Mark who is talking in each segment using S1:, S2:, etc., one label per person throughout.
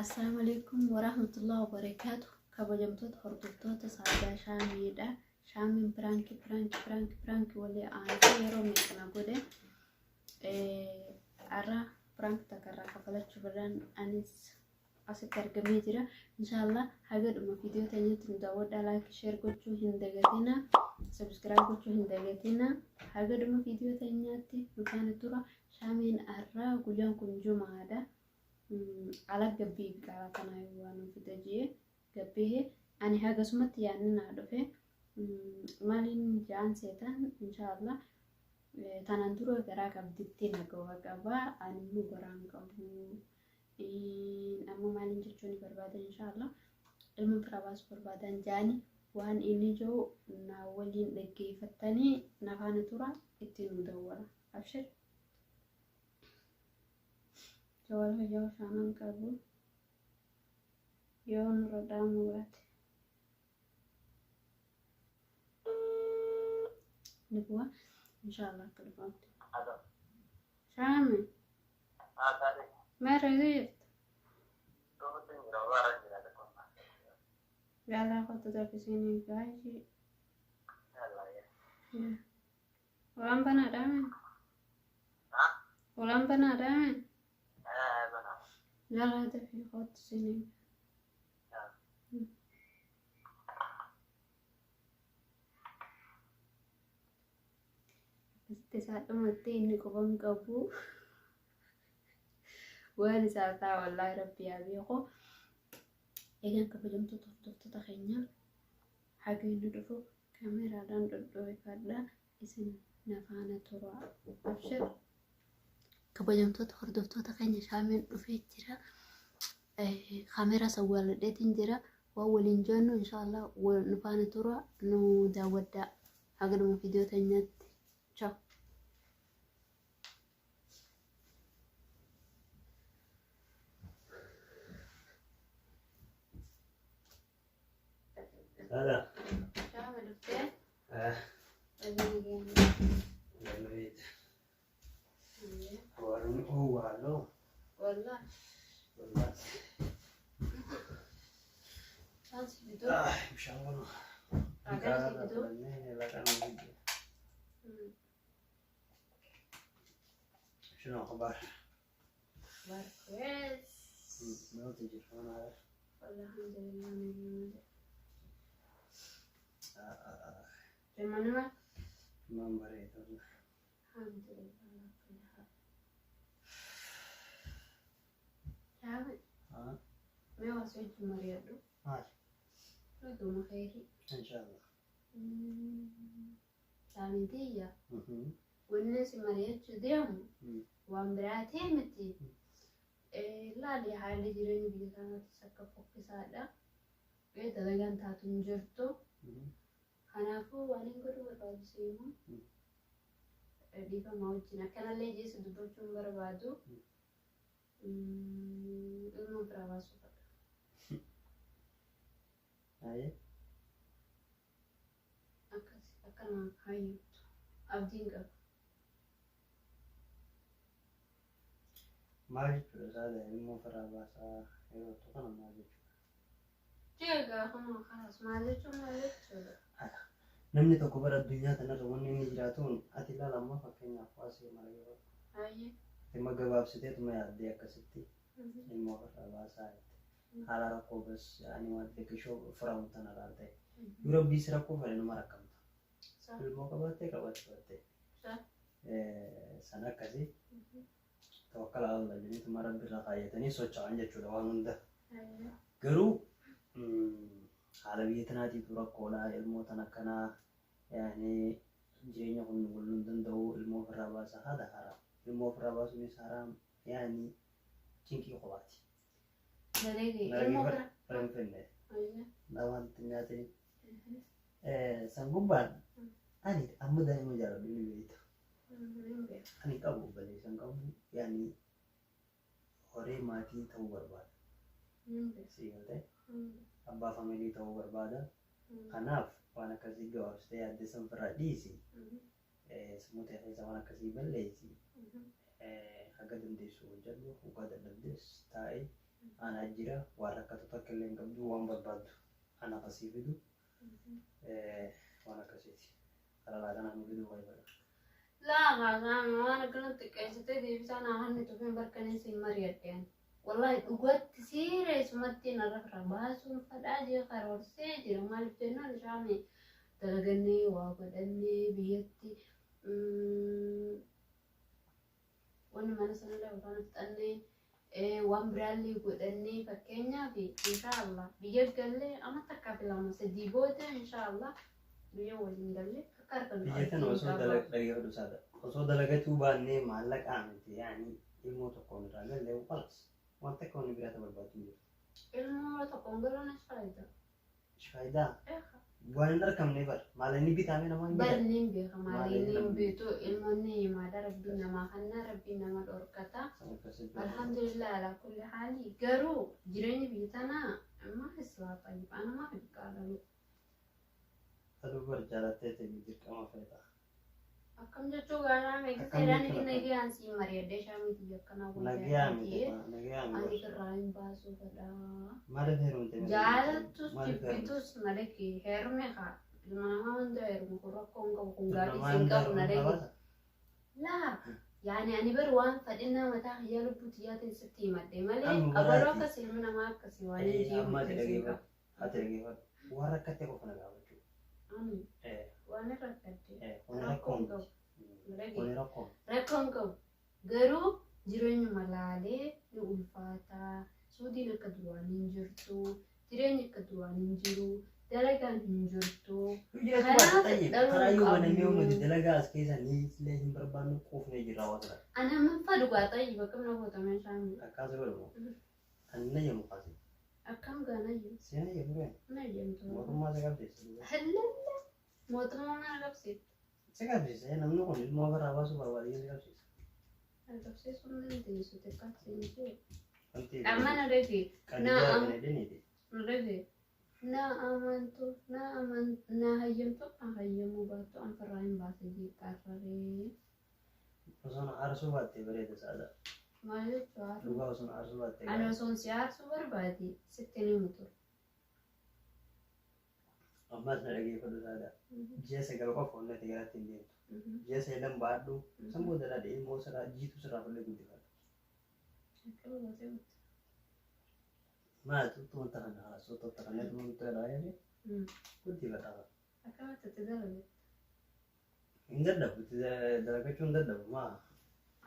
S1: Assalaamu alaikum warahmatullahi wabarakaatu. Kabajamtoota hordoftoota Saadaa Shaamiidha. Shaamiin piraankii piraankii piraankii piraankii walii aansee yeroo meeqa na godhe. Har'a piraank takka irraa kafalachuu birraan anis asitti argamee jira. Inshaallah haga dhuma viidiyoo teenyatti nu daawwadhaa like share gochuu hin dagatina. Subscribe gochuu hin dagatina. Haga dhuma viidiyoo teenyaatti nu faana tura. Shaamiin har'a guyyaan kun jumaadha. Ala gabbii biqaalaa kanaa waan nu fida jee gabbee ani hagasumatti yaadni naa dhufe maaliin jaan seetan inshaallah tanan dura garaa qabditti na goba qaba ani immoo garaa hin qabu amma maaliin jechuun ni barbaada inshaallah ilma firaa baasuu barbaadan jaani waan inni jiru naa waliin dhaggeeffattanii na faana tura itti nu dawwala abshir. Jawal hojaa shaanan qabu yoo nurra dhaamu baate. Ni bu'a inshallah akka dhufaatti. Shaame. Meerra eessa jirta? Yaalaa kottu takkisiin gaashii. Ulaan banaadhaa mee? Ulaan banaadhaa mee? Yaalaa dafii kottu siin eega. Akkasitti isaa dhumattee inni quban qabu. Waan isaa ta'a wallaahi rabbi yaa beeku. Egaan kabajamtoota hordoftoota keenya haga inni dhufu kaameraadhaan dhodhooyfadha isin na faana tura abshir. Kabajamtoota hordoftoota keenya shaameen dhufee jira. Kaameeraa sawwaaladheetiin jira. Waan waliin jennu inshaallah nu faana tura nu daawwadhaa. Haga dhuma viidiyoo teenyaatti. Ciao.
S2: Saada.
S1: Shaame dhuftee?
S2: Ah,
S1: Baga nagaan dhufte.
S2: Gammad. Warri owwaaloo.
S1: Wallah.
S2: Wallah.
S1: Bishaan si fiduu?
S2: Ah, bishaan kun.
S1: Ragaa si fiduu?
S2: Laqaan fiduu. شنو أخبار؟
S1: أخبار كويس.
S2: ما تجي أنا
S1: والله الحمد لله نعم. تمام.
S2: ما مريت والله.
S1: الحمد لله على كل حال. تعال.
S2: ها؟
S1: ما وصلت مريض.
S2: ماشي.
S1: ردوا خيري.
S2: إن شاء الله.
S1: Saamiin tiyya wanni si mari'achuu deemu waan biraatee miti. Laali haalli jireenya biyya kanaatis akka fokkisaadha. Dalagaan taatu hin jirtu. Kanaafuu waan hin godhu barbaadu si himu. Dhiifama wajjin akkanallee jeessa dubbachuu hin barbaadu. Ilma biraa baasuu fedha. Akkas akka naaf hayyamtu abdiin qaba.
S2: Maal jechuudha saada ilmoo ofirraa baasaa yeroo jettu kana maal jechuudha?
S1: Jeegaa kunoo kanas maal jechuun maal jechuudha?
S2: Namni tokko bara addunyaa tanarra wanni inni jiraatuun ati ilaala amma fakkeenyaaf waa see mara yeroo
S1: Hayyee.
S2: dhimma gabaabsiteetuma yaaddee akkasitti ilmoo ofirraa baasaa jette. Haala rakkoo bas ani waan xiqqishoo furamu tana laalte. Yoo rabbii si rakkoo fedhe numa rakkamta. Ilmoo qabaattee qabaachuu baattee. San akkasii tawakkala Allah jedhaniituma rabbi irra kaayyatanii socho'an jechuudha waan hunda. Garuu haala biyya tanaatiitu rakkoodha ilmoo tan akkanaa yaani jireenya kun wal hin danda'u ilmoo ofirraa baasa haadha haraam ilmoo ofirraa baasuunis haraam yaani cinqii kophaati.
S1: Dalagee ilmoo bira.
S2: Finfinne. Namaan nyaatini. San gubbaan ani amma daa'ima jaaladhu ni beekta. Ani qabu obboleessa hin qabu yaani horee maatii ta'uu barbaada. Sii galtee abbaa familii ta'uu barbaada. Kanaaf waan akkasii gabaabsitee yaaddee san ofirraa dhiisi. Sammuu tee keessa waan akkasii balleessi. Haga dandeessu hojjedhu, hoggaa dadhabdes taa'i. Ana jira waan rakkatu takka illee hin qabdu waan barbaaddu ana akkasii fidu waan akkasiiti. Karaa kanaan nu fiduu barbaada.
S1: Laa kaasaan waan akkanatti xiqqeessitee deebisaa naa hanni tufeen barkanee siin mari'adheen. Wallahi dhugatti siireessumatti narra baasuun fadhaa jee karoorsee jira. Maaliif jennaan ishaan dalagannee waa godhannee biyyatti wanni mana sanarraa yookaan fixannee waan biraallee godhannee fakkeenyaaf inshaallah biyya gallee amma takkaa fi lama sadii booda inshaallah biyya waliin gallee akka harka
S2: Biyya tana osoo dhaggeeffatu saada. Osoo dalagachuu baannee maallaqaa miti yaani ilmoo tokkoon irraa gallee qalas. Wanta akka wanni biraata barbaadu hin jiru.
S1: Ilmoo tokkoon galuun is faayidaa.
S2: Faayidaa waan hin argamne bar maallaqni bitamee namaa hin bitan.
S1: Barni hin beeka
S2: Maaliin
S1: maaliin hin
S2: namni-
S1: beektu ilmoonni himaadha rabbiin namaa kanna rabbiin nama dhorkata.
S2: San akkasii jiru.
S1: Alhamdulillah ala kulli haali garuu jireenyi biyya tanaa amma islaa xayyibaa namaa fi qaalalu.
S2: Aduu bar jaalattee ta'e dirqama feeta.
S1: Akkam jechuu gaariidha meeqa
S2: Akkam
S1: seeraan
S2: jechuun
S1: inni
S2: akkam?
S1: nagayaan siin mari'adhee shaamii akkanaa
S2: Nagayaa miti
S1: wayyaa
S2: nagayaa
S1: ani
S2: miti.
S1: irraa hin baasuu fedhaa.
S2: Maaliif heerumte?
S1: Jaalattus
S2: Maaliif heerumte?
S1: jibbitus na dhaqi heerume haa ilma namaa hunda heerume kun rakkoo hin qabu kun gaarii
S2: Namaa
S1: siin
S2: hunda
S1: qabu na
S2: heerumte
S1: dhaqi.
S2: baasa?
S1: Laa yaani ani bar waan fadhinnaa mataa kiyyaa lubbuu tiyyaatiin sitti himadhe malee
S2: Amma
S1: abaloo
S2: baraati.
S1: akkas ilmi namaa akkasii waan hin jiru
S2: Amma ati
S1: hin qabu.
S2: dhageeffadhu. Ati dhageeffadhu. Waan rakkatte qofa na gaafachuu.
S1: Ani waan rakkadde
S2: Kun
S1: rakkoo
S2: rakkoo
S1: hin
S2: miti.
S1: qabu. Na dhaqi.
S2: Kun rakkoo miti.
S1: Rakkoo hin qabu. Garuu jireenyuma laalee ni ulfaataa. Suudiin akka duraan hin jirtu. Jireenyi akka duraan hin jiru. Dalagaan hin jirtu.
S2: Jiraachuu baate xayyib.
S1: dhaluu
S2: Karaa yoo
S1: qabnu.
S2: banamee nuti dalagaa as keessa ni illee hin barbaannu quufnee jirra hawaasa irra.
S1: Ani amma fadhu gaa xayyib akkam na goota meeshaan
S2: Akkaasa godhamu. Ani na yemmu kaase.
S1: akkam gaanayyuu
S2: Si na yemmu ree.
S1: na yemtu.
S2: Mootummaa si qabsiisa.
S1: Hallalla mootummaa mana qabsiifte.
S2: Si qabsiisa. Namni kun ilmoo ofirraa baasuu barbaade si qabsiisa.
S1: Na qabsiisuun dandeessu xiqqaatti hin jiru.
S2: Wanti
S1: Amma na dhage
S2: qadiyaa kana dhiniiti.
S1: na dhage na amantu na aman na hayyamtu na hayyamuu baattu an firraa hin baase jeeqarraree.
S2: Osoo na aarsuu baattee bareeda saada.
S1: Maal jechuu haadha?
S2: Dhugaa osoo na aarsuu baattee.
S1: Ani osoon si aarsuu barbaade sitti ni himu ture.
S2: Ammas na dhageeffadhu saada. Ji'a 9 qofa onnatti galatti hin deemtu. Ji'a 9 baadhu. San booda dhaadhe ilmoo sirraa jiitu sirraa fuudhee guddifadhu.
S1: Akkam gootee goote?
S2: Maal tuttu wanta kana haasoo totta kana wanta dhaayee guddifadha.
S1: Akkamitti itti dalagde?
S2: Hin dadhabu itti dalagachuu hin dadhabu maa.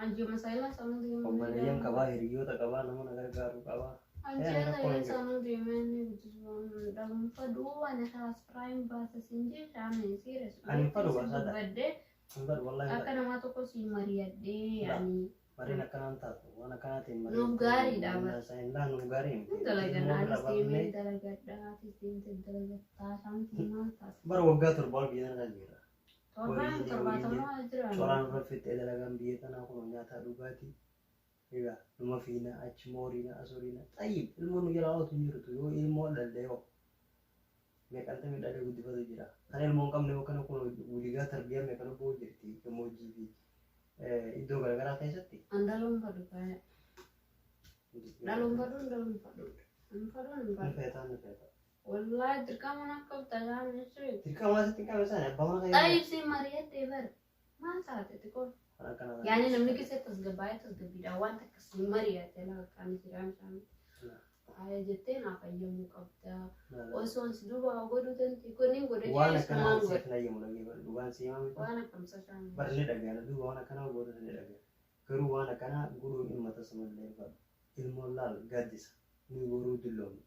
S1: Anjuma saayilaa sanuu deemee.
S2: Obboleeyyan qabaa hiriyoota qabaa nama na gargaaru qabaa.
S1: Anjuma saayilaa sanuu deemee inni guddisuu dhabuun faduu ani kalaas firaayim baasa siin jee shaamee siires.
S2: Ani fadhu baasaadha.
S1: Dubbadhee
S2: Hin badu wallahi hin
S1: akka
S2: badu.
S1: namaa tokko siin mari'adhee ani
S2: Mariin akkanaan taatu waan akkanaatiin mariin.
S1: Nuuf gaariidha bar.
S2: Laa nuuf gaarii miti.
S1: Hin dalagan
S2: Ilmoo
S1: anis
S2: ofirraa
S1: deemee
S2: baafnee
S1: dalagadhaa atis deemtee dalagattaa shaamtii maal taasisa?
S2: bara waggaa 7 ol biyya tana jira.
S1: Torbaan
S2: Horii-
S1: torbaatamaa jira.
S2: Coraan irra fixee dalagaan biyya tanaa kun nyaataa dhugaatii. Egaa numa fiina achi mooriina asoriina. Xayyib ilmoon nu jalaa ootu hin jirtu yoo ilmoo dhallee hoo. Meeqantamii dhalee guddifatu jira. Kan ilmoo hin qabne yoo kana kun wiligaa tarbiyaa meeqan bu'uu jirti gammoojjii fi iddoo garaagaraa keessatti.
S1: An dhaluun fadhu baay'ee. Dhaluun fadhu dhaluun fadhu. Hin fadhu hin
S2: Ni
S1: fadhu.
S2: feetaa ni feetaa.
S1: Wallahi dirqama na qabda shaamii jechuudha.
S2: Dirqama asitti hin qabne isaanii abbaa mana kan
S1: Xayyib siin mari'adhee bara. Maal taate xiqqoo?
S2: Kan akkanaa.
S1: Yaani namni keessatti tasgabbaa'ee tasgabbiidhaan waan takka siin mari'ate lafa kan jiraan shaamii. Aya jettee naaf hayyamuu qabda. Osoon si duuba godhuu danti kunniin godhe
S2: Waan
S1: jees
S2: akkanaa
S1: kumaan
S2: siif
S1: godhe.
S2: nayyamu dhageeffadhu. Dhugaan si himame.
S1: Waan akkamsa shaamii.
S2: Bar ni dhaga'ana duuba waan akkanaa goota ni dhaga'ana. Garuu waan akkanaa godhuun dhimma tasumallee hin fadhu. Ilmoon laal gaaddisa. Nuyi boruu dulloomna.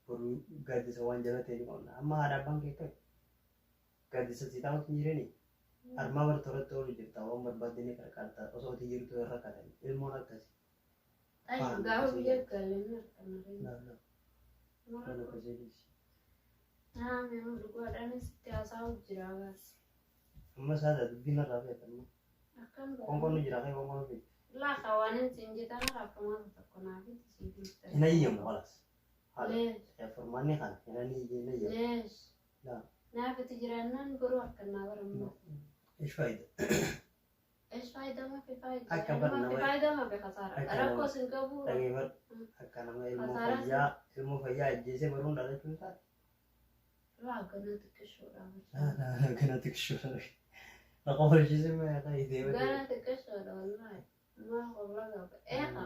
S2: Boruu gaaddisa waan jala ta'e ni qabna. Amma haadha abbaan kee akkami? Gaaddisa si taa'utu hin jiranii? Armaa bar toratti oolu jirta waan barbaadde ni qarqaarta osoo ati jirtu irra rakkatani. Ilmoon akkasi.
S1: Xayyib gaafa biyya galee ni argama.
S2: Laal laal. Waan akkasii dhiisi.
S1: Naami amma dhugaadhaanis itti haasa'u jira bas.
S2: Amma saada dubbiin irraa feeta amma.
S1: Akkam godha?
S2: Qoonqoon ni jira kee qoonqoon feeti.
S1: Lafa waan hin siin jedhan rakkoo tokko naaf itti siif hin ta'e.
S2: Hin ayyamu halas. Haala.
S1: Lees
S2: Furmaanni kana hin ayyamu.
S1: lees
S2: Laa.
S1: naaf itti jiraannaan boruu harkannaa baramuu.
S2: إيش فايدة؟
S1: إيش فايدة ما في فايدة
S2: Akka
S1: يعني
S2: bar
S1: ما في
S2: nama-
S1: فايدة ما في خسارة
S2: Akka
S1: rakkoo
S2: nama-
S1: sin qabu
S2: Dhageeffadhu. Akka nama ilmoo
S1: Khasaaraa
S2: fayyaa fayyaa ajjeesee baruun dhalachuu isaati.
S1: Laa ganaa xiqqishoodha.
S2: Ganaa xiqqishoodha. Na qofalchiisee mee akka deema.
S1: Ganaa xiqqishoodha wallaahi. Maal qofla qaba? Eeqa.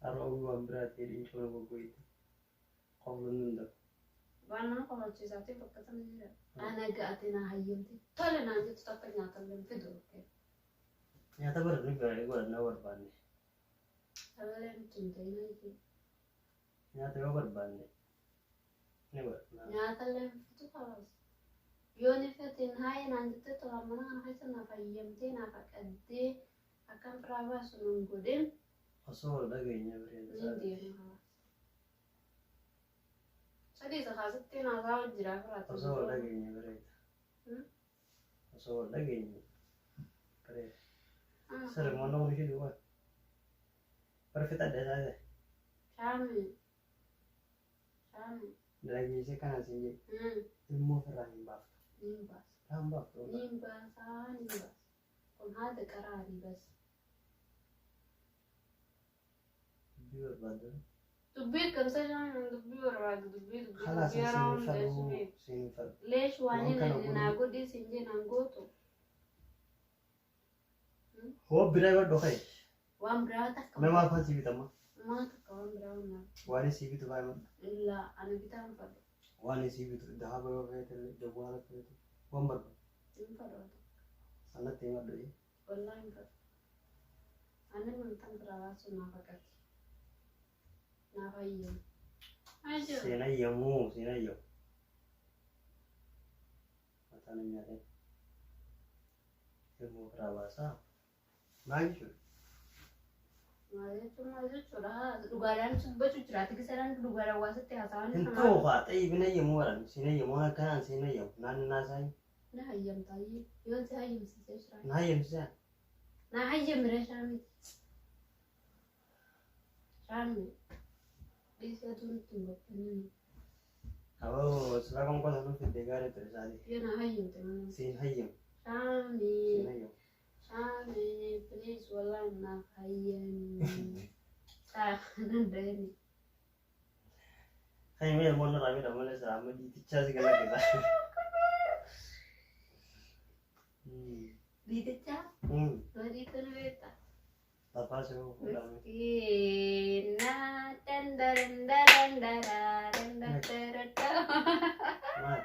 S2: Har'a oguu waan biraatti hidhiin coona goggoitti. Qofluun danda'u.
S1: Waan nama qofalchiisaatiif bakka sana jira. Ana ga'ate naa hayyamte. Tole naan jettu takka nyaatallee hin fidu.
S2: Nyaata bara ni bira godhannaa barbaanne.
S1: Sagalee nutti hin ta'inaa jechuudha.
S2: Nyaata yoo barbaanne ni godhanna.
S1: Nyaatallee hin fidu kalaas. Yoo ni feetiin haaya naan jettee tolaan mana kana keessa naaf hayyamtee naaf haqaddee akkan firaa baasu nan godhin
S2: Osoo wal dhageenya
S1: niin
S2: bareeda.
S1: deema kalaas. Sadii isa kaasittiin haasaa jira firaatu.
S2: Osoo wal dhageenya bareeda. Osoo wal dhageenya bareeda. Sirri moonna kun ishee duwwaa. Bara fixadha isaa ta'e.
S1: Shaami. Shaami.
S2: Dhageessee kana siin jedhe. Ilmoo ofirraa hin baaftu.
S1: Niin baasa.
S2: Hin baaftu.
S1: Niin baasaa niin baasa. Kun haati qaraa ni baasa.
S2: Dubbii barbaaddu.
S1: Dubbii akkamsa shaami dubbii barbaadu dubbii dubbii
S2: Kalaas
S1: dubbii yeroo
S2: siin
S1: hunda
S2: fadhu
S1: isii.
S2: siin fadhu.
S1: Leesh waan
S2: Waan kana
S1: inni naa godhii siin jee naan gootu.
S2: Hoo biraa yoo dhokaye.
S1: Waan biraa takka.
S2: Mee maal fa'aa sii bitama?
S1: Maa takka waan biraa waan
S2: Waan sii bitu fa'aa himadha.
S1: Illaa ani bitaan fadhu.
S2: Waan sii bitu dahaba yoo feete jawwaala feete waan barbaadu.
S1: Hin fadhu.
S2: Sanatti himadhu.
S1: Wallaahi hin fadhu. Ani mantan biraa baasuu naaf haqati. Naaf hayyamu. Ajoo.
S2: Seen hayyamuu seen hayyamu. Mataan hin nyaatin. Ilmoo ofirraa baasaa. Maal jechuudha?
S1: Maal jechuun maal jechuudha? Dhugaadhaan dubbachuu jira. Ati giseeraan dhugaadhaan waa sitti haasa'an
S2: Hin ta'u haa xayyibin hayyamuu baran siin hayyamuu akkanaan siin hayyamu naannoo isaa
S1: Na hayyamtaayyee. Yoon si hayyamsiisee jira.
S2: na hayyamsisaa.
S1: Na hayyamire shaami. Shaami. Dhiisee aduun itti hin boqqonnini.
S2: Aboo silaa konkolaataa nuuf fidee gaarii ture isaati.
S1: Yoo na hayyamte malee.
S2: Siin hayyamu
S1: Shaami.
S2: siin hayyamu.
S1: Shaami please wallahi naaf hayyami. Saa nan dayani.
S2: Kan himee ilmoon irraa miidhamu malee silaa amma dhiitichaa si galaqqisa.
S1: Dhiitichaa? Yoo dhiitu ni beektaa?
S2: Lafaa si fuudhame.
S1: Miskiina dandaran dandarara.
S2: Maal?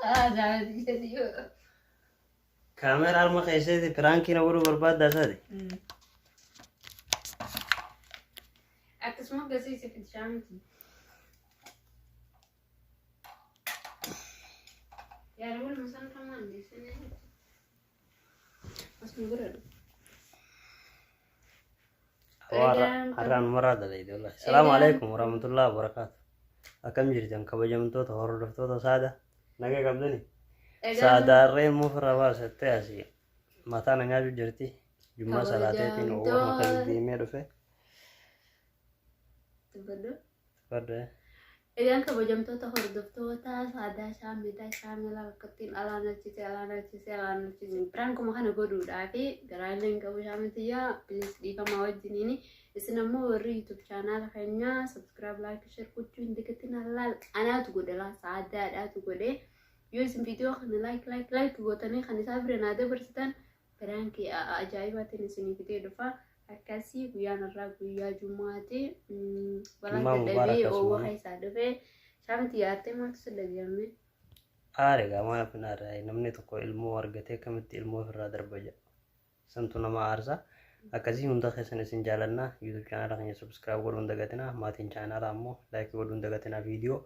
S1: Ah, jedhi.
S2: Kaameraa harma keessatti piraankii na godhuu barbaaddaa isaati.
S1: Akkasuma gasiisi fitishaa miti. Yaada waluma san kamaan deessanii. Asuma godhadhu.
S2: Har'aan umaraa dalayde wallahi. Salaamu alaikum warahmatullahi wabarakaatu. Akkam jirtan kabajamtoota hordoftoota saada nagaa qabdani. Saadaarree immoo ofirraa baasattee asii mataa na nyaachuu jirti. Jummaa salaateetiin oowwa mataa deemee dhufe.
S1: Dubbadhu.
S2: Fadde.
S1: Egaan kabajamtoota hordoftoota saadaa shaamilaa shaamilaa bakka ittiin alaan hojjete alaan hojjete alaan hojjete piraankuma kana godhuudhaa fi garaalee hin qabu shaamitiyyaa please dhiifamaa wajjiniini isin ammoo warri YouTube chaanaala keenyaa subscribe like share gochuu hin dagatinaa laal anaatu godhe laa saadaadhaatu godhe yoo isin viidiyoo kana like like like gootanii kan isaa bira naa dabarsitan piraankii ajaa'ibaatiin isinii fidee dhufa. Akkasii guyyaan irraa guyyaa Jummaati. Balaan
S2: Jummaa
S1: dadhabee
S2: mubaarak
S1: oowwa
S2: asumaan.
S1: keessaa dhufee shaamti yaartee maaltu si dhaga'ame?
S2: Aare gaa maal fin aare namni tokko ilmoo argatee akkamitti ilmoo ofirraa darba jedha. Santu nama aarsa. Akkasii hunda keessan isin jaalannaa. YouTube chaanaala keenya subscribe godhuu hin dagatinaa. Maatiin chaanaala ammoo like godhuu hin dagatinaa. Viidiyoo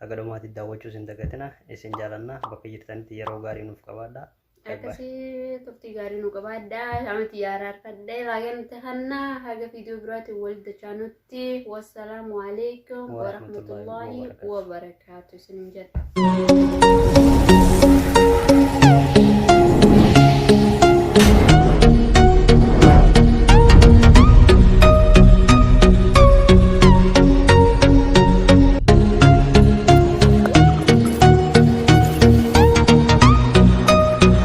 S2: haga dhumaatti daawwachuus hin dagatinaa. Isin jaalannaa. Bakka jirtanitti yeroo gaarii nuuf qabaadhaa. Bye bye.
S1: Akkasii turtii gaarii nu qabaadhaa. Shaamti yaaraarfadhee laaganti kannaa haga viidiyoo biraatiin wal dachaanutti. Wassalaamu alaikum
S2: Warahmatullahi
S1: warahmatullahi
S2: wabarakatuh.
S1: wabarakaatu isinin jedha.